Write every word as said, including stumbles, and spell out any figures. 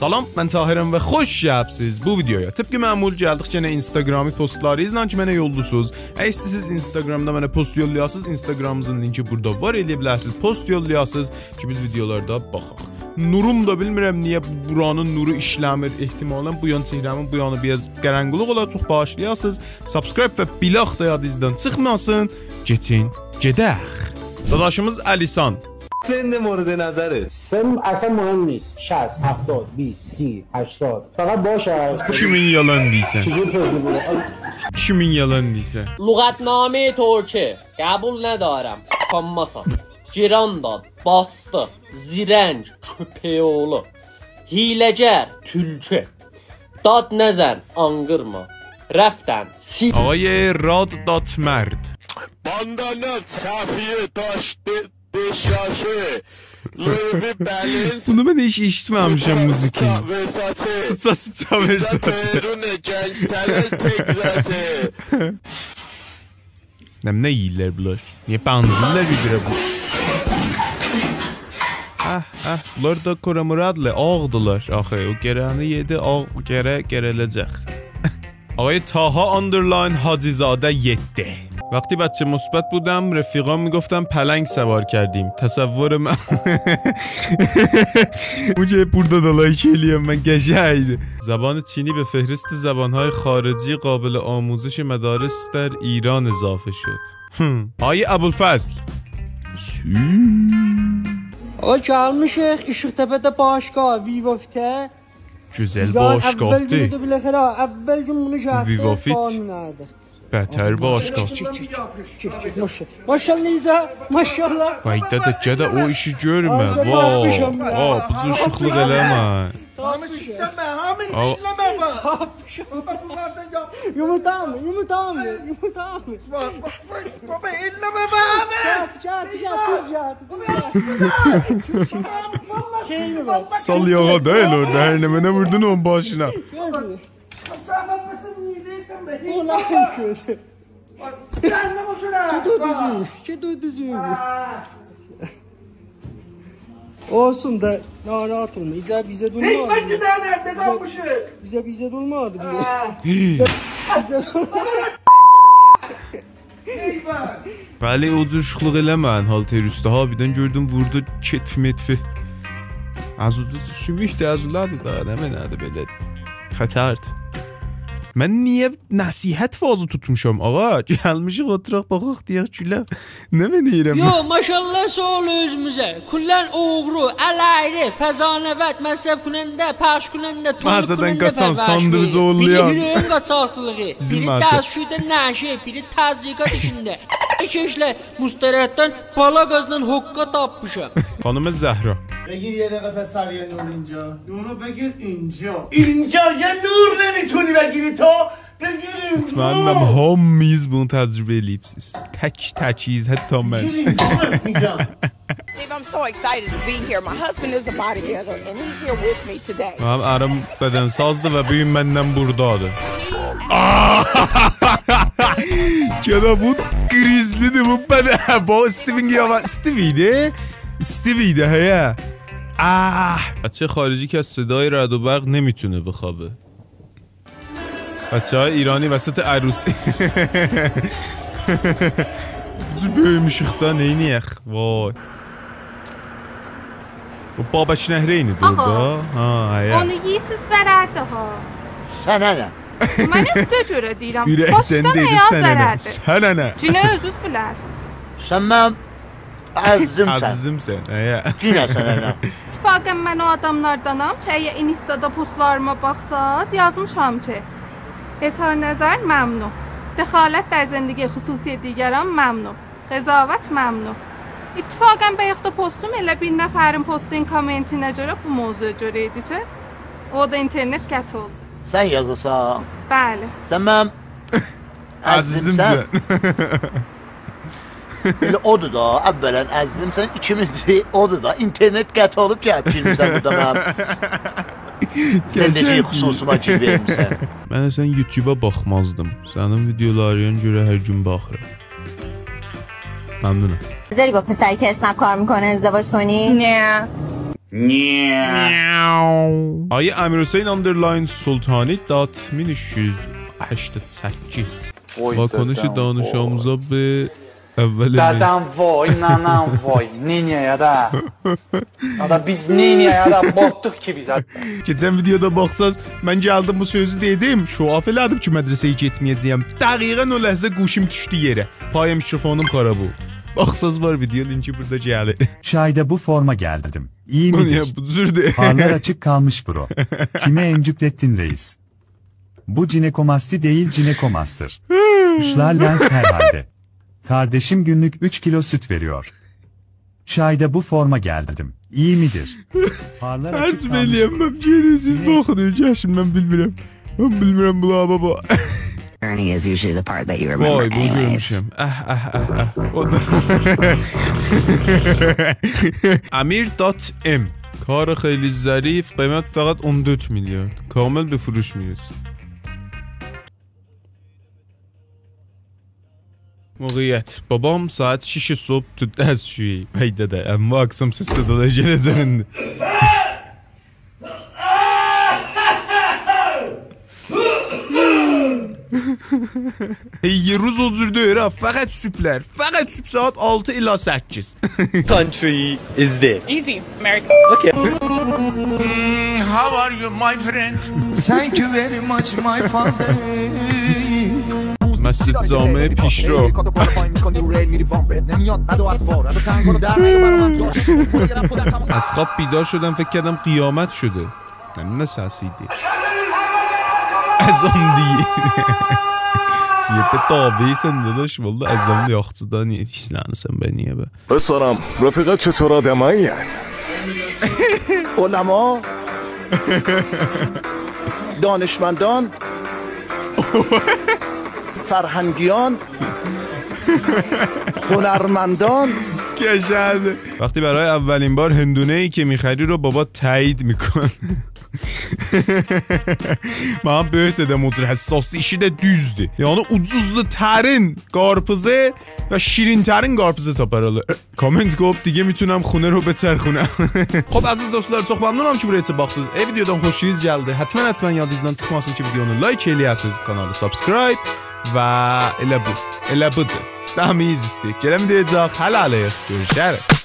سلام، من طاهرم و خوش گلیبسیز بو ویدیویا. طبق معمول گلدیک یئنه اینستاگرامی پستلاریزلا کی منه یوللوسوز. اگر ایسته‌ییرسیز اینستاگرامدا منه پست یوللایاسیز، اینستاگرامیمیزین لینکی بورادا وار، ائلیه بیلرسیز پست یوللایاسیز کی بیز ویدیولاردا باخاق. نوروم دا بیلمیرم نییه بورانین نورو ایشله‌میر. احتمالاً بو یان چهره‌مین بو یانی بیر آز قارانقیلیق اولا، چوخ باغیشلایاسیز. سابسکرایب و بیلاخ دا یادینیزدان چیخماسین. کئچین گئدک. داداشیمیز علیسان. سن مورد نظره؟ سن اصلاً مهم نیست. شصت، هفتاد، بیست، سی، هشتاد. فقط باشه. کیمین یالان دئییرسن؟ چیزی توضیح بده. کیمین یالان دئییرسن؟ لغتنامهٔ ترکی قبول ندارم. کامماسا. گیرانداد، باستیق، زیرنگ، کؤپک اوغلو، حیله‌گر، تولکو. داد نزن، آنقیرما. رفتن، سی. آقای راد داتمرد. باندانا، صفیه، داش، دئ، دئشاشه، لویوی، بلنس، بونو من هئچ ائشیتمه‌میشم، موزیکین. ورساچه، سیچا سیچا ورساچه. بیزا، تهرونه، گنج‌ترز، تگزاسی. نه، نه یئییرلر بونلار؟ نییه بنزیرلر بیر-بیره بو؟ اه، اه، بونلار دا کورامورادلی، آغدیلار آخی. او گره‌نی یئدی، آغ، گره، گره‌له‌جک. آقای طاها آندرلاین حاجی‌زاده یئددی. وقتی بچه مثبت بودم، رفیقام می‌گفتن پلنگ سوار کردیم. تصور من. بو کی بورادا دا لایک ائلییم من، قشنگ ایدی. زبان چینی به فهرست زبان‌های خارجی قابل آموزش مدارس در ایران اضافه شد. هم. آقای ابوالفضل. سو. آقا، گلمیشیک ایشیق‌تپه‌ده باشگاه، ویوا فیته. گؤزل باشگاهدیر. بیزه اول گونودور بالاخره، اول گون بونو گتدی، ویوا فیت. قانون نه‌دیر؟ بتر باشگاه. چک، چک، چک، چک، چک، ماشا-، ماشاالله، ایزه، ماشاالله. وای، دده، گده او ایشی گؤرمه. آی، وای، باخمیشام یا. وای، بو جور شوخلوق ائله‌مه. دانیشیقدا من، هامی، آ، ائله‌مه باخ. باخ، بونلاردان گل. یومورتا می؟ یومورتا می؟ یومورتا می؟ باخ، باخ، باخ، بابا، ائله‌مه باخ، هامی. گل، گل، گل، دوز گل، دوز گل. خیلی وار. سال یاغا دا ائله اورادا، هر نمنه ووردون اونون باشینا. گؤردون. سن باخ، سن نییه دئییرسن به؟ اولان کؤتو. باخ، جهنم اولسون ها. گئت او دوزون، گئت او دوزون. ها. اولسون دا، ناراحت اولما. ایزه بیزه دولمادی. هئی، بس بیر دنه، نه دانمیشیق؟ ایزه بیزه دولمادی بو. ها. ایزه، ایزه دولمادی. بلی، او جور شوخلوق ائله‌مه، هالتر اوسته ها، بیردن گؤردوم ووردو کتف متفی. از او دا سوموکدور، از اولادی دا، نمنه‌دیر بئله. خطردیر. من نییه نصیحت وازی توتموشام، آقا؟ گلمیشیک اوتوراق، باخاق، دئیک، گولک. نمنه دئییرم من؟ یو، ماشاالله، ساغ اول اؤزوموزه. کلاً اوغرو، ال آیری، فضانورد، مصرف کننده، پخش کننده، تولید کننده، پرورش وئرن. مغازادان قاچان، ساندویچ اوغورلایان. بیری هیروئین قاچاقچیلیغی، بیری دستشویی‌ده نقشه، بیری تزریقات ایشینده. ائشیکله مستراحدن بالا قازدان حقه تاپمیشام. خانم زهرا. بگیر یه دقیقه پسر، یه نور اینجا. نورو بگیر اینجا. اینجا یه نور نمی‌تونی بگیری تو؟ بگیر اینجا. مطمئنم هامیز بونو تجربه ائله‌ییبسیز. تک تکیز، حتی من. بگیر اینجا، اینجا. Steve, I'm so excited to be here. My husband is a bodybuilder, and he's here with me today. منیم اریم بدنسازدیر و بو گون منن بورادادیر. آه! گده بو گریزلی‌دیر، بو بده-، بو استیوین قیافه-، استیو ایدی؟ استیو ایدی، هه. آه! بچه خارجی که از صدای رعد و برق نمی‌تونه بخوابه. بچه‌های ایرانی وسط عروسی. بیز بؤیوموشوک دا، نئینیه‌ک؟ وای. او بابک نهرینی‌دیر اورادا. آها. ها، هه. اونو یئییرسیز، ضرردیر ها. سنه نه؟ منه سیزه گؤره دئییرم. اورکدن باشدان دئدی، آیاغا سنه نه؟ ضرردیر. سنه نه؟ گینه اؤزونوز بیلرسیز. سن منیم عزیزیمسن. عزیزیمسن، هه. گینه سنه نه؟ اتفاقاً من او آداملاردانام کی، اگر اینستادا پستلاریما باخساز، یازمیشام کی، اظهار نظر ممنوع، دخالت در زندگی خصوصی دیگران ممنوع، قضاوت ممنوع. اتفاقاً بایاق دا پستوم ائله بیر نفرین پستونون کامنتینه گؤره، بو موضوعا گؤره ایدی کی، او دا اینترنت قطع اولدو. سن یازیسان؟ بلی. سن منیم عزیزیمسن. عزیزیمسن. ائله اودور دا، اولاً عزیزیمسن، ایکینجی اودور دا، اینترنت قطع اولوب گلیب گیرمیسن بورادا منیم زندگی خصوصیما گیر وئرمیسن. قشنگ. من اصلاً یوتیوبا باخمازدیم. سنین ویدیولارینا گؤره هر گون باخیرام. ممنونم. حاضری با پسری که اسنپ کار می‌کنه ازدواج کنی؟ نه. نییه؟ آقای امیرحسین آندرلاین سلطانی دات مین اوچ یوز هشتاد سککیز. وای واکنش دده‌م، دانش‌آموزا وای. به اول می. دده‌م وای، ننه‌م وای. نئینیه‌ک دا؟ آدا بیز نئینیه‌ک دا؟ باتدیق کی بیز. کئچن ویدیودا باخساز، من گلدیم بو سؤزو دئدیم، شوآف ائله‌دیم کی مدرسه‌یه گئتمه‌یه‌جه‌یم. دقیقاً او لحظه گوشیم دوشدو یئره. پای میکروفونوم خراب اولدو. باخساز وار، ویدیو لینکی بورادا گلیر. چایدا بو فورما گلدیم. اییی نییه میدیر؟ بو جوردور؟ پارلار آچیق قالمیش، برو. کیمه امجوکلتتین، رئیس؟ بو جینکوماستی دئییل، جینکوماستیر. قوشلار لنس هر حالده. کاردئشیم گونلوک اوچ کیلو سود وئریور. چایدا بو فورما گلدیم. اییی میدیر؟ پارلار آچیق قالمیش، برو. ترجمه ائله‌یه‌مم، گئدین سیز باخین، اؤلکه‌شین، من بیلمیرم. من بیلمیرم بونلاری، بابا. Ernie is usually the part that you remember وای، بونو anyways. گؤرموشم. اه، اه، اه، اه. او دا امیر دات ام. کار خیلی ظریف، قیمت فقط اون دؤرد میلیارد. کامل به فروش می‌رسه. موقعیت. بابام ساعت شش صبح تو دستشویی. هی دده، اما آخشام سس صدالار گله‌جک ایندی. هی، روز او جور دئییل ها، فقط صبحلر، فقط صبح ساعت آلتی الی سککیز. Country is this? Easy. America. Okay. Mm, how are you, my friend? Thank you very much, my father. مسجد جامع پیشرو. از خواب بیدار شدم، فکر کردم قیامت شده. نه، نه سسی‌دی؟ اذان دئییر. یه به دعویسن داداش، والله اذان یاخچی دا، نییه هیرسلنیرسن به، نییه به؟ پسرم، رفیقات چطور آدمایی‌ان؟ علما، دانشمندان، فرهنگیان، هنرمندان. قشنگه. وقتی برای اولین بار هندونه‌ای که می‌خری رو بابا تایید می‌کنه. منیم بؤیوک دده‌م او جور حساسدی، ایشی ده دوزدور. یعنی اوجوزلوترین قارپیزی و شیرین‌ترین قارپیزی تاپار اولور. کامنت قویوب دئییر می‌تونم خونه رو بچرخونم. خب، عزیز دوستلار، چوخ ممنونام کی بورایا باخدینیز. اگر ویدیودان خوشونوز گلدی، حتماً، حتماً یادینیزدان چیخماسین کی ویدیونو لایک ائله‌یه‌سینیز، کانالی سابسکرایب و ائله بو، ائله بودور. داها میز ایسته‌ییر. گلن ویدیویاجاق، هله‌لیک، گؤروشریک.